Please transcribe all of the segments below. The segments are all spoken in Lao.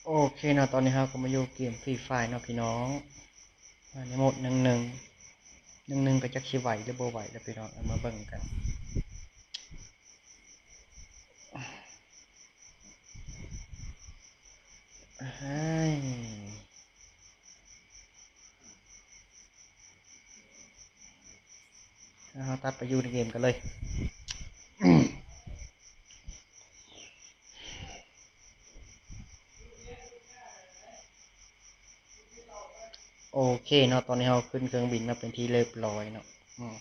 ໂອເຄເນາະ ຕອນນີ້ເຮົາກໍມາຢູ່ເກມຟຣີຟາຍເນາະພີ່ນ້ອງ ມາໃນໂໝດໜຶ່ງໜຶ່ງ ໜຶ່ງໜຶ່ງ ກໍຈັກຊິໄຫວຫຼືບໍ່ໄຫວລະພີ່ນ້ອງ ເອົາມາເບິ່ງກັນ. ເຮີ້ຍ ເຮົາຕັດໄປຢູ່ໃນເກມກັນເລີຍ. ໂອເຄເນາະ ຕອນນີ້ເຮົາຂຶ້ນເຄື່ອງບິນມາເປັນທີ່ຮຽບຮ້ອຍເນາະ. ອືມ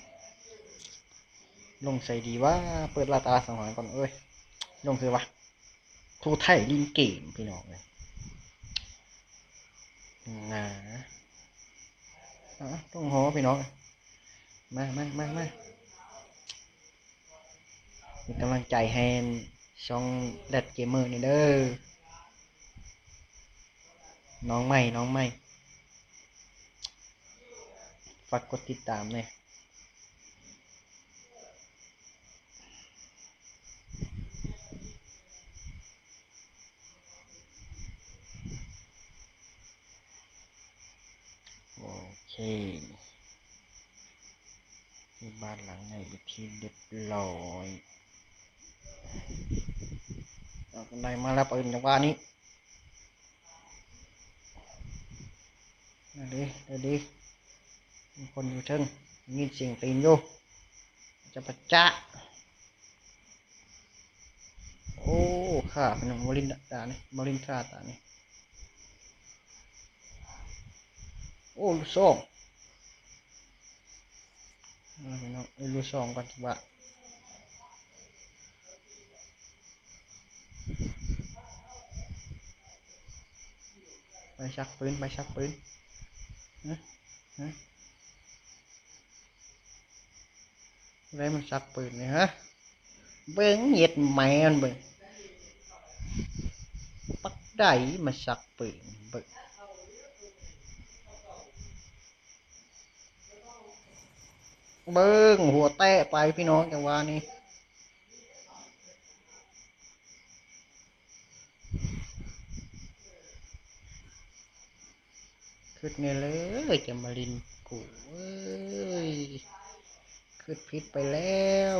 ລົງໃສດີວະ? ເປີດລາຕາສອງຫາກ່ອນເອີຍ. ລົງໃສວະ? ຜູ້ໄທຫຼິ້ນເກມພີ່ນ້ອງເອີຍ ນາ. ອາ ຕ້ອງຫໍພີ່ນ້ອງ ມາ ມາ ມາ ມາ ເປັນກຳລັງໃຈໃຫ້ຊ່ອງແລັດເກມເມີນີ້ເດີ. ນ້ອງໃໝ່ ນ້ອງໃໝ່ ຝາກກົດຕິດຕາມແດ່. ໂອເຄ ເຮັດບ້ານຫຼັງໃຫຍ່ເປັນທີ່ຮຽບຮ້ອຍ. ເອົາ ໄດ້ມາແລ້ວ ປືນຈັງຫວະນີ້. ໄດ້ເດ ໄດ້ເດ ມີຄົນຢູ່ເທິງ ໄດ້ຍິນສຽງຕີນຢູ່ ຈະປະຈະ. ໂອ້ ຂ້າພີ່ນ້ອງ ມາລິນຕານີ້ ມາລິນຂ້າຕານີ້. ໂອ້ ລູກຊອງ ພີ່ນ້ອງ ເອົາລູກຊອງກ່ອນ ວ່າ ໃຜຊັກປືນ ໃຜຊັກປືນ ຮະ ຮະ ຜູ້ໃດມັນຊັກປືນນີ້ ຮະ? ເບິ່ງ ເຮັດແມ່ນເບິ່ງ ບັກໃດມາຊັກປືນ ເບິ່ງ ເບິ່ງ ຫົວແຕະໄປພີ່ນ້ອງ ຈັງຫວະນີ້. ຄຶດແນ່ເລີຍ ຈະມາຫຼິ້ນກູເອີຍ ຄຶດຜິດໄປແລ້ວ.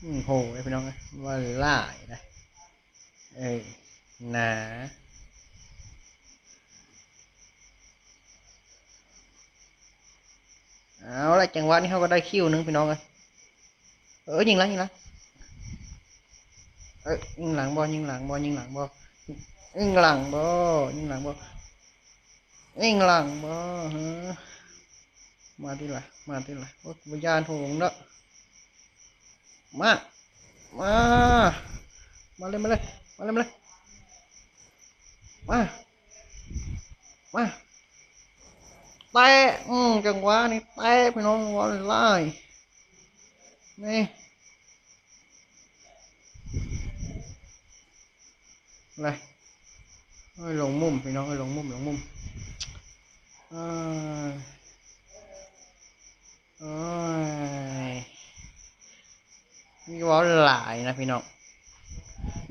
ອືມ ໂຫ ພີ່ນ້ອງເອີຍ ວ່າຫຼາຍນະ. ເອີ ນາ ເອົາລະ ຈັງຫວະນີ້ເຮົາກໍໄດ້ຄິວໜຶ່ງພີ່ນ້ອງເອີຍ. ເອີ ຍິງຫຼັງ ຍິງຫຼັງ ເອີ ຍິງຫຼັງບໍ່ ຍິງຫຼັງບໍ່ ຍິງຫຼັງບໍ່ ຍິງຫຼັງບໍ່ ຍິງຫຼັງບໍ່ ຍິງຫຼັງບໍ່ ເອີ. ມາຕິລະ ມາຕິລະ ໂອ້ຍ ບໍ່ຢ້ານໂຫງເນາະ ມາ ມາ ມາເລີຍ ມາເລີຍ ມາເລີຍ ມາເລີຍ ມາ ມາ ແຕະ ອືມ ຈັງຫວະນີ້ແຕະ ພີ່ນ້ອງ ວ່າຫຼາຍ ນີ້ ລະ ໂອ້ຍ ລົງມຸມ ພີ່ນ້ອງເອີຍ ລົງມຸມ ລົງມຸມ ເອີ ໂອ້ຍ ມີເວົ້າຫຼາຍນະພີ່ນ້ອງ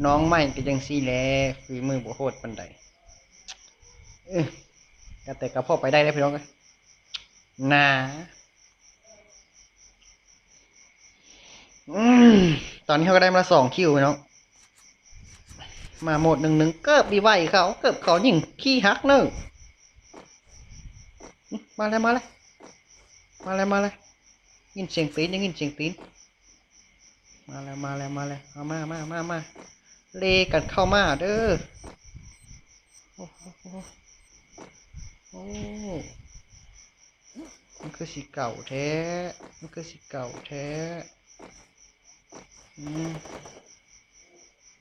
ນ້ອງໃໝ່ກໍຈັ່ງຊີ້ແຫຼະ ຝີມືບໍ່ໂຫດປານໃດ ເອີ ກໍແຕ່ກໍພໍໄປໄດ້ແຫຼະພີ່ນ້ອງເອີຍ ນາ. ອືມ ຕອນນີ້ເຮົາກໍໄດ້ມາສອງຄິວເນາະ ມາໂໝດໜຶ່ງໜຶ່ງ ເກີບໄດ້ໄຫວເຂົາ ເກີບເຂົາຍິງຂີ້ຫັກເນີ. ມາແລ້ວ ມາແລ້ວ ມາແລ້ວ ມາແລ້ວ ຍິນສຽງຕີນ ໄດ້ຍິນສຽງຕີນ ມາແລ້ວ ມາແລ້ວ ມາແລ້ວ ເອົາ ມາ ມາ ມາ ມາ ເລກັນເຂົ້າມາເດີ. ໂອ້ ໂອ້ ໂອ້ ໂອ້ ມັນຄືຊິເກົ່າແທ້ ມັນຄືຊິເກົ່າແທ້ ອືມ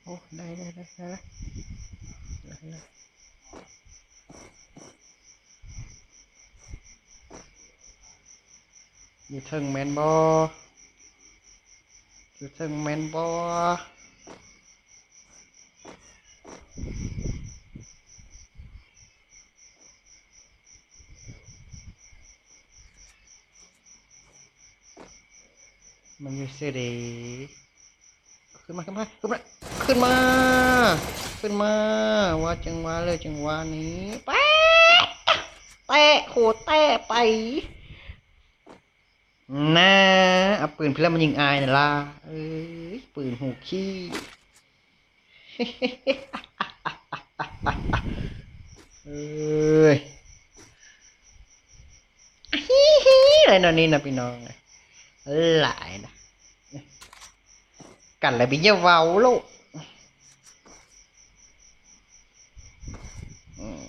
ໂອ້ ໄດ້ ໄດ້ ໄດ້ ໄດ້ ໄດ້ ໄດ້ ຢູ່ເທິງແມ່ນບໍ່? ຢູ່ເທິງແມ່ນບໍ່? ມັນຢູ່ໃສເດ? ໂຄ ຂຶ້ນມາ ຂຶ້ນມາ ຂຶ້ນມາ ຂຶ້ນມາ ຂຶ້ນມາ ວ່າຈັ່ງຫວະເລີຍ ຈັ່ງຫວະນີ້ ແປະ ແຕະ ໂຄແຕະໄປ ນາ ເອົາປືນພີ້ລະມາຍິງອ້າຍນະລະ ເອີຍ ປືນຫູຂີ້ ເອີຍ ອາຮີຮີ ແລ້ວເນາະນີ້ນະພີ່ນ້ອງ ຫຼາຍນະ ກັນແລ້ວໄປຢ່າເວົ້າໂລດ ອືມ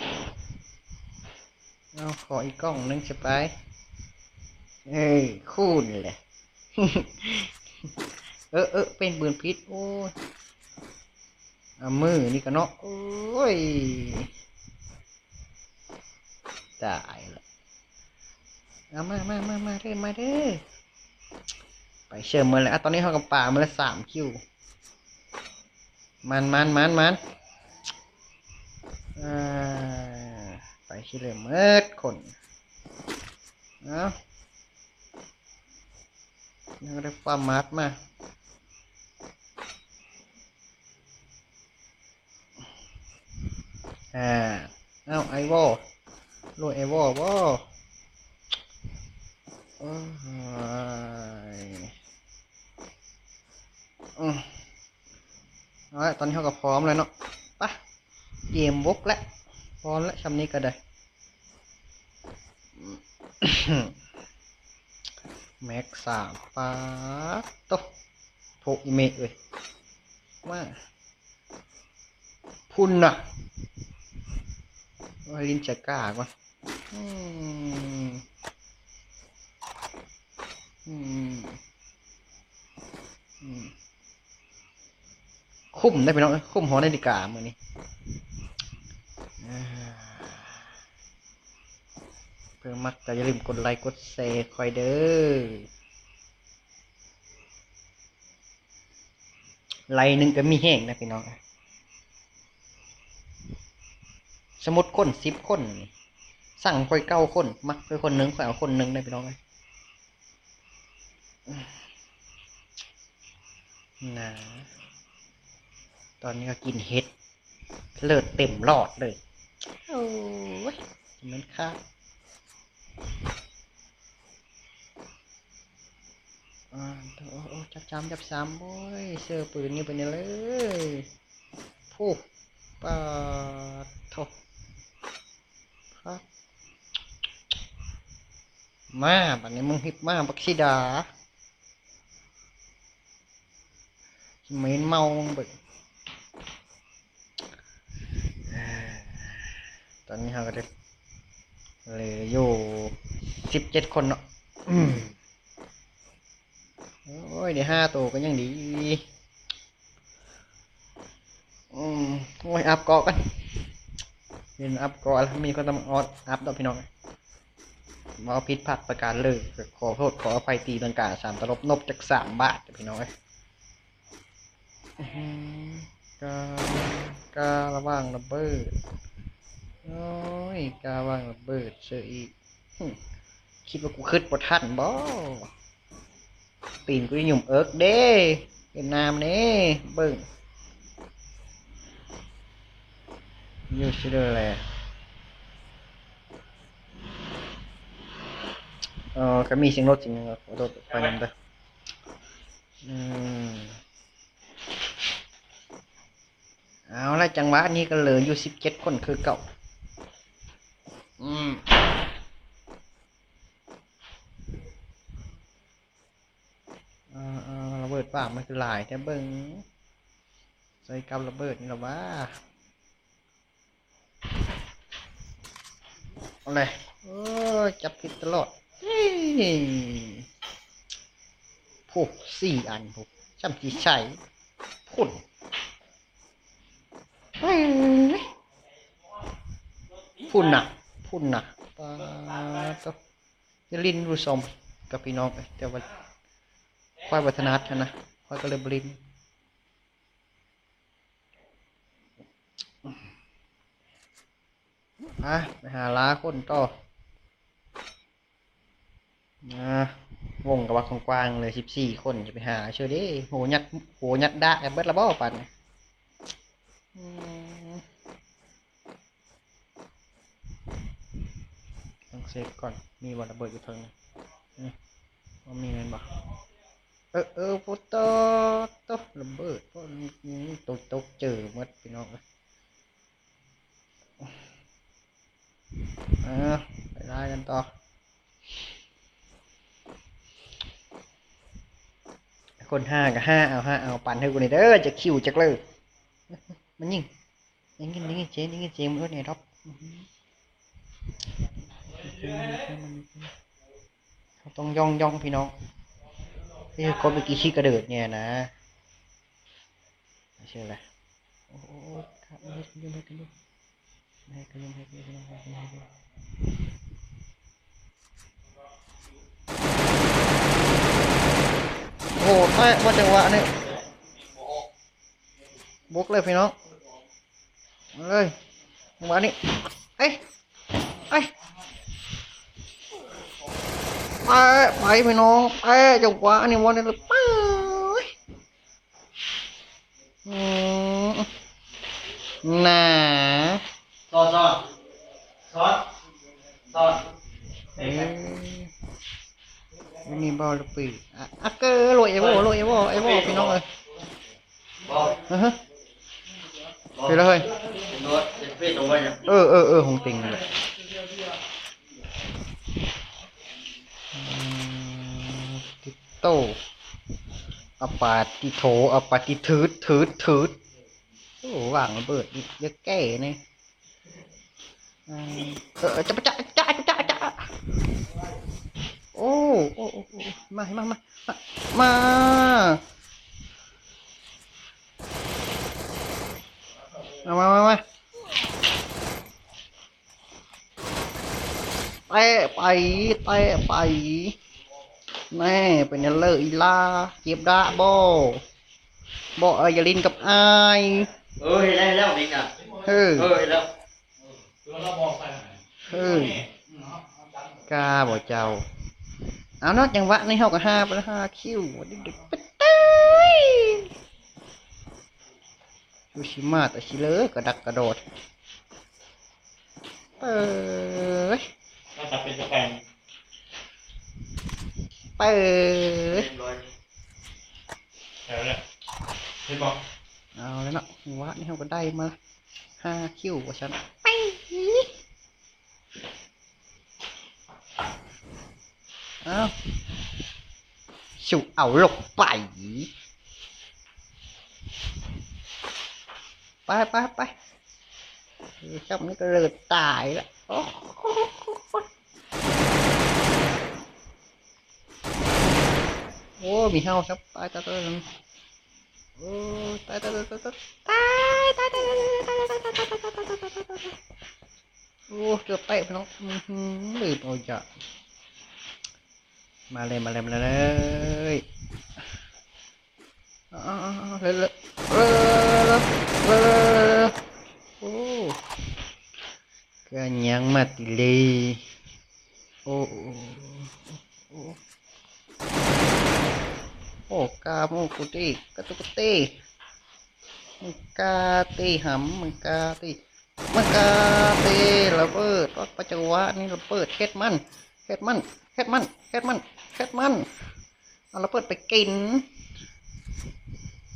ເອົາ ຂໍອີກກ່ອງໜຶ່ງຊະໄປ ເອີ ຄູນແຫຼະ ເອີ ເອີ ເປັນປືນພິດ ໂອ້ຍ ອາ ມື້ນີ້ກະເນາະ ໂອ້ຍ ຕາຍລະ ເອົາ ມາ ມາ ມາ ມາເດີ ມາເດີ ໄປເຊີມໝົດແລ້ວ ອາ ຕອນນີ້ເຮົາກະປາໝົດແລ້ວສາມຄິວ ມານ ມານ ມານ ມານ ເອີ ໄປຊິເລີຍໝົດຄົນ ເອົາ ຍັງໄດ້ຄວາມມາດມາ ອາ ເອົາ ໄອວໍ ໂລຍໄອວໍບໍ ໂອ້ຍ ອື ເອົາລະ ຕອນນີ້ເຮົາກະພ້ອມແລ້ວເນາະ ປະ ເກມບົກແລ້ວ ພ້ອມແລ້ວ ຊ່ຳນີ້ກະໄດ້ ແມັກສາມ ປາດໂຕ ໂພະອີເມເອີຍ ມາ ພຸ້ນນະ ໂອ້ຍ ຫຼິ້ນຈະກ້າກ່ອນ ອືມ ອືມ ອືມ ຄຸ້ມເດ້ພີ່ນ້ອງເອີຍ ຄຸ້ມຫໍນາລິກາມື້ນີ້ ເອີ ເພິ່ນມັກກະຢ່າລືມກົດໄລກົດແຊຂ້ອຍເດີ ໄລໜຶ່ງກະມີແຮງນະພີ່ນ້ອງ ສົມມຸດຄົນສິບຄົນ ສັ່ງຂ້ອຍເກົ້າຄົນ ມັກຂ້ອຍຄົນໜຶ່ງ ຂ້ອຍເອົາຄົນໜຶ່ງເດ້ພີ່ນ້ອງເອີຍ ນາ ຕອນນີ້ກະກິນເຫັດ ເລີດເຕັມຫຼອດເລີຍ ໂອ້ຍ ແມ່ນຄັກ ອາ ໂອ້ ໂອ້ ຈັບສາມ ຈັບສາມ ໂອ້ຍ ເຊີປືນນີ້ເປັນຫຍັງເລີຍ ໂພ ປາດໂທ ຄັກ ມາ ບາດນີ້ມຶງຮິບມາ ບັກສີດາ ຊິມາເຫັນເມົາເບິ່ງ ຕອນນີ້ເຮົາກະໄດ້ເຫຼືອຢູ່ສິບເຈັດຄົນເນາະ ອືມ ໂອ້ຍ ໄດ້ຫ້າໂຕກະຍັງດີ ອືມ ໂອ້ຍ ອັບເກາະກັນ ເຫັນອັບເກາະລະມີຄົນຕຳອອດອັບດອກພີ່ນ້ອງ ເວົ້າຜິດພາດປະການເລີຍ ຂໍໂທດຂໍອະໄພ ຕີລັງກາສາມຕະຫຼົບ ນົບຈັກສາມບາດພີ່ນ້ອງເອີຍ ອື ກາ ກາລະຫວ່າງລະເບີດ ໂອ້ຍ ກາຫວ່າງລະເບີດເສີຍອີກ ຫຶ ຄິດວ່າກູຄຶດບໍ່ທັນບໍ ຕີນກູຈະຫຍຸ້ມເອິກເດ້ ຫວຽດນາມເດ້ ເບິ່ງ ຢູ່ຊິເດີແລ ເອີ ກະມີສຽງລົດສຽງຫຍັງ ຂໍໂທດໄປນຳເດີ ອືມ ເອົາລະ ຈັງຫວະນີ້ກະເຫຼືອຢູ່ສິບເຈັດຄົນຄືເກົ່າ ອືມ ເອີ ເອີ ລະເບີດປາກມັນຄືຫຼາຍແທ້ ເບິ່ງ ໃສ່ກັບລະເບີດນີ້ລະຫວາ ເອົາແຫຼະ ໂອ້ຍ ຈັບຜິດຕະຫຼອດ ເອີ ໂພ ສີ່ອັນພຸ້ນ ຊ່ຳຊິໃສ່ ພຸ້ນ ພຸ້ນນະ ພຸ້ນນະ ປາດໂທ ຈະຫຼິ້ນຢູ່ຊອມກັບພີ່ນ້ອງ ແຕ່ວ່າຂ້ອຍບໍ່ຖະໜັດຫັ້ນນະ ຂ້ອຍກະເລີຍບໍ່ຫຼິ້ນ. ອາ ໄປຫາລາຄົນຕໍ່ ອາ. ວົງກໍວ່າກວ້າງໆເລີຍ ສິບສີ່ຄົນ ຈະໄປຫາເຊີເດ້. ໂຫ ຍັດ ໂຫ ຍັດດາກກັນເບິດລະບໍ່ປານນີ້? ອືມ ຕ້ອງເຊັກກ່ອນ ມີບໍ່ລະເບີດຢູ່ເທິງນີ້? ອືມ ບໍ່ມີແມ່ນບໍ່? ເອີ ເອີ ໂອ້ ໂຕ ໂຕ ລະເບີດ ໂອ້ ຕົກ ຕົກເຈີໝົດພີ່ນ້ອງເອີຍ. ເອີ ໄປລາຍກັນຕໍ່. ຄົນຫ້າກໍຫ້າເອົາ ຫ້າເອົາ ປັ່ນໃຫ້ກູແດ່ເດີ ຈັກຄິວຈັກເລີ. ມັນຍິງ ໄດ້ຍິນ ໄດ້ຍິນສຽງ ໄດ້ຍິນສຽງ ມັນເອີ້ນແອດຣອບ. ເຮົາຕ້ອງຢ່ອງໆ ພີ່ນ້ອງ. ນີ້ຄົນເມື່ອກີ້ຂີ້ກະເດີດແດ່ນະ. ເຊື່ອລະ ໂອ້ ໂອ້ ໂອ້ ເຮັດກັນຢູ່ ເຮັດກັນຢູ່ ເຮັດກັນຢູ່ ເຮັດກັນຢູ່ ເຮັດກັນຢູ່ ເຮັດກັນຢູ່. ໂອ້ ແຕະບໍ່ ຈັງຫວະນີ້ ບຸກເລີຍພີ່ນ້ອງ ມາເລີຍ ຈັງຫວະນີ້ ເອີຍ ເອີຍ ແຕະໄປພີ່ນ້ອງ ແຕະ ຈັງຫວະນີ້ ວັນນີ້ ປາດ. ອືມ ໜາ ສອດ ສອດ ສອດ ເອີ ນີ້ບໍ່ລະປີ ອາ ອາເກີ ໂລເອໂວ ໂລເອໂວ ເອໂວ ພີ່ນ້ອງເອີຍ ບໍ່ ອະຮະ ບໍ່ ເປັນລະເຮີ້ຍ ເປັນໂດດ ເປັນເຟດຕົງໄວ້ຫຍັງ ເອີ ເອີ ເອີ ຫົງຕິ່ງນີ້ແຫຼະ ອືມ ຕິດ ໂຕ ອະປາຕິໂທ ອະປາຕິ ຖືດ ຖືດ ຖືດ ໂອ້ ວາງລະເບີດນີ້ ຢ່າແກ້ນີ້ ເອີ ເອີ ຈະ ຈະ ຈະ ຈະ ຈະ ໂອ້ ໂອ້ ໂອ້ ໂອ້ ມາ ມາ ມາ ມາ ມາ ມາ ມາ ມາ. ແຕະໄປ ແຕະໄປ ແນ່ ເປັນຫຍັງເລີອີ່ຫຼ້າ ເຈັບດາບໍ່ ບໍ່ ເອີ ຢ່າຫຼິ້ນກັບອ້າຍ ເອີ ເຮັດແລ້ວ ເຮັດແລ້ວ ເຮັດແລ້ວ ເອີ ເອີ ເຮັດແລ້ວ ເອີ ກ້າບໍ່ເຈົ້າ ເອົາເນາະ ຈັງຫວະນີ້ເຮົາກໍຫາໄປ ຫາຄິວ ປະເຕີຍ. ຄືຊິມາແຕ່ຊິເລີກະດັກກະໂດດ ເປີຍ ໜ້າຕາເປັນຕາແປງ ເປີຍ ເອີ ເຫັນບໍ່ ເອົາແລ້ວເນາະ ວາດນີ້ເຮົາກໍໄດ້ມາຫ້າຄິວວ່າຊັ້ນ ເອົ້າ ສຸເອົາລົງໄປ ໄປ ໄປ ໄປ ເອີ ຊ່ຳນີ້ກໍເລີດຕາຍລະ ໂອ້ ໂອ້ ມີເຫົ່າຊ້ຳ ຕາຍ ຕາຍ ຕາຍ ໂອ້ ຕາຍ ຕາຍ ຕາຍ ໂອ້ ເກືອບແຕກພີ່ນ້ອງ ອື້ຫື ລືມເອົາຢາ ມາເລີຍ ມາເລີຍ ມາເລີຍ ເອີ ເອີ ເອີ ເອີ ເອີ ເອີ ເອີ ເອີ ໂອ້ ກະຍັງມາຕິເລ ໂອ້ ໂອ້ ໂອ້ ໂອ້ ກາໂມກຸຕິ ກະຕຸກະຕິ ມັນກາຕິຫຳ ມັນກາຕິ ມັນກາເຕລະເບີດ ປັດ ປັດຈັງຫວະນີ້ລະເບີດ ເຮັດມັນ ເຮັດມັນ ເຮັດມັນ ເຮັດມັນ ເຮັດມັນ ເອົາລະເບີດໄປກິນ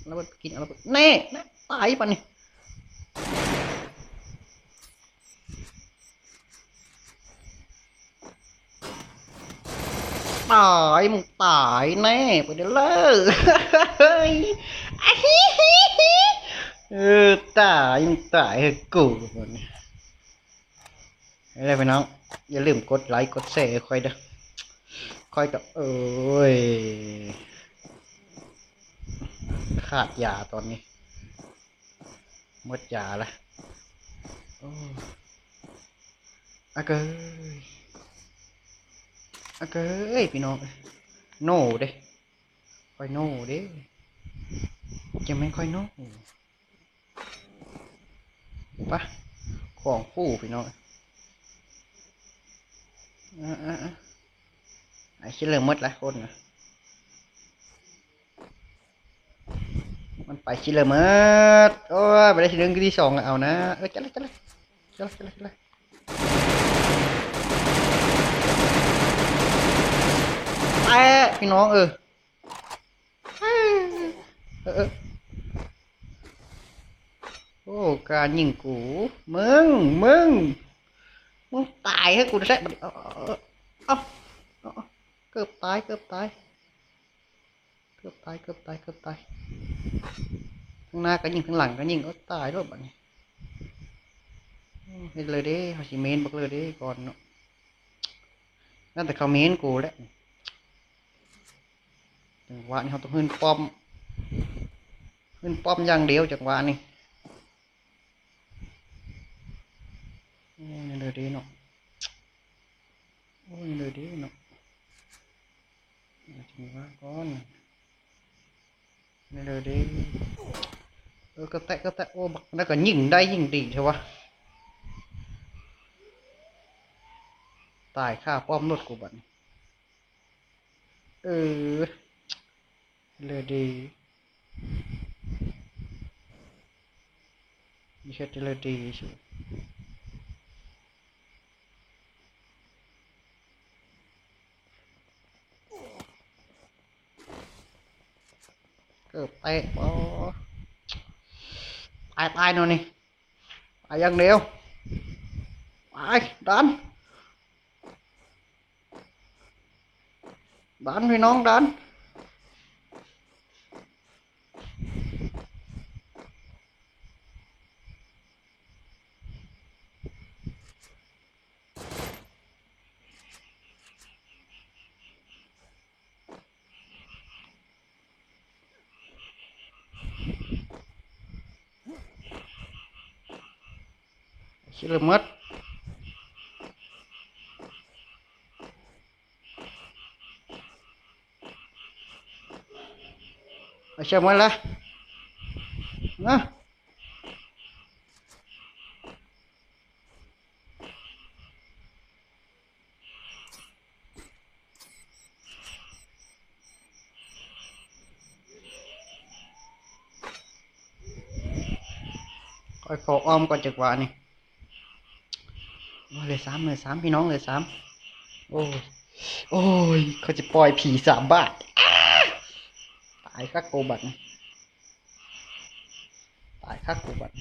ລະເບີດໄປກິນ ເອົາລະເບີດ ແນ່ ແນ່ ຕາຍປານນີ້ ຕາຍ ມຶງຕາຍແນ່ ໄປເດີເລີ ເອີ ຕາຍ ມຶງຕາຍໃຫ້ກູ ເອີ ພີ່ນ້ອງ ຢ່າລືມກົດໄລກົດແຊໃຫ້ຂ້ອຍເດີ ຂ້ອຍກໍ ເອີຍ ຂາດຢາຕອນນີ້ ໝົດຢາລະ ໂອ້ ອາເກີຍ ອາເກີຍ ພີ່ນ້ອງ ໂນເດ້ ຂ້ອຍໂນເດ້ ຈັ່ງແມ່ນຂ້ອຍໂນ ປະ ຂອງຄູ່ ພີ່ນ້ອງ ອາ ອາ ອາ. ໄປຊິເລີໝົດລະຄົນນະ ມັນໄປຊິເລີໝົດ. ໂອ້ຍ ບໍ່ໄດ້ທີໜຶ່ງ ທີສອງກໍເອົານະ. ເອີ ຈັດເລີຍ ຈັດເລີຍ ຈັດເລີຍ ຈັດເລີຍ ຈັດເລີຍ. ແຕະ ພີ່ນ້ອງເອີຍ. ເອີ ເອີ ໂອ້ ກ້າຍິງກູ ມຶງ ມຶງ ມຶງຕາຍໃຫ້ກູແທ້ ເອົາ ເອົາ ເອົາ ເອົາ ເກືອບຕາຍ ເກືອບຕາຍ ເກືອບຕາຍ ເກືອບຕາຍ ເກືອບຕາຍ. ທາງໜ້າກໍຍິງ ທາງຫຼັງກໍຍິງ ໂອ້ ຕາຍໂລດບັດນີ້. ເຮັດເລີເດ້ ເຮົາຊິເມນບັກເລີເດ້ກ່ອນເນາະ. ນັ້ນແຕ່ເຂົາເມນກູແຫຼະ. ຈັງຫວະນີ້ເຮົາຕ້ອງຂຶ້ນປ້ອມ ຂຶ້ນປ້ອມຢ່າງດຽວຈັງຫວະນີ້. ໂອ້ຍ ເລີເດ້ເນາະ ໂອ້ຍ ເລີເດ້ເນາະ. ຈັງຫວະກ່ອນ ເລີເດ້. ເອີ ກະແຕະ ກະແຕະ. ໂອ້ ບັກນັ້ນກໍຍິງໄດ້ຍິງດີແທ້ວະ. ຕາຍຄາປ້ອມໂລດກູບັດນີ້. ເອີ ເລີເດ ມີແຄ່ເລີເດຊິ ເກີບແຕກບໍ່? ຕາຍ ຕາຍແນວນີ້ ຕາຍຢ່າງດຽວ. ໄປ ດັນ ດັນ ພີ່ນ້ອງ ດັນ. ຊິເລີໝົດ ໄປເຊື່ອໝົດລະນະ. ຂ້ອຍຂໍອ້ອມກ່ອນຈັກຫວະນີ້. ໂອ້ຍ ເຫຼືອສາມ ເຫຼືອສາມ ພີ່ນ້ອງ ເຫຼືອສາມ. ໂອ້ຍ ໂອ້ຍ ເຂົາຈະປ່ອຍຜີສາມບາດ. ຕາຍຄັກກູບັດນີ້. ຕາຍຄັກກູບັດ.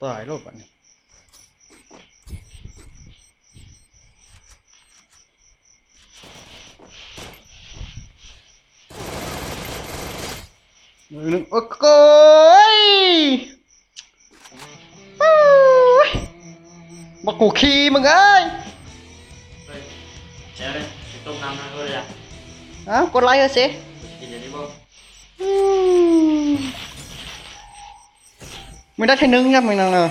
ຕາຍໂລດບັດນີ້. ໜຶ່ງ ໂອ້ໂກຍ ໂອ້ຍ ບັກກູຂີ້ມຶງເອີຍ. ເອີຍ ເອົາເລີຍ ຊິຕົ້ມນ້ຳນະ ເອີຍ ອ້າວ ກົດໄລເອີຊິ ກິນດຽວນີ້ບໍ່? ອືມ ມື້ໄດ້ທີໜຶ່ງຍາມມື້ນັ້ນນະ.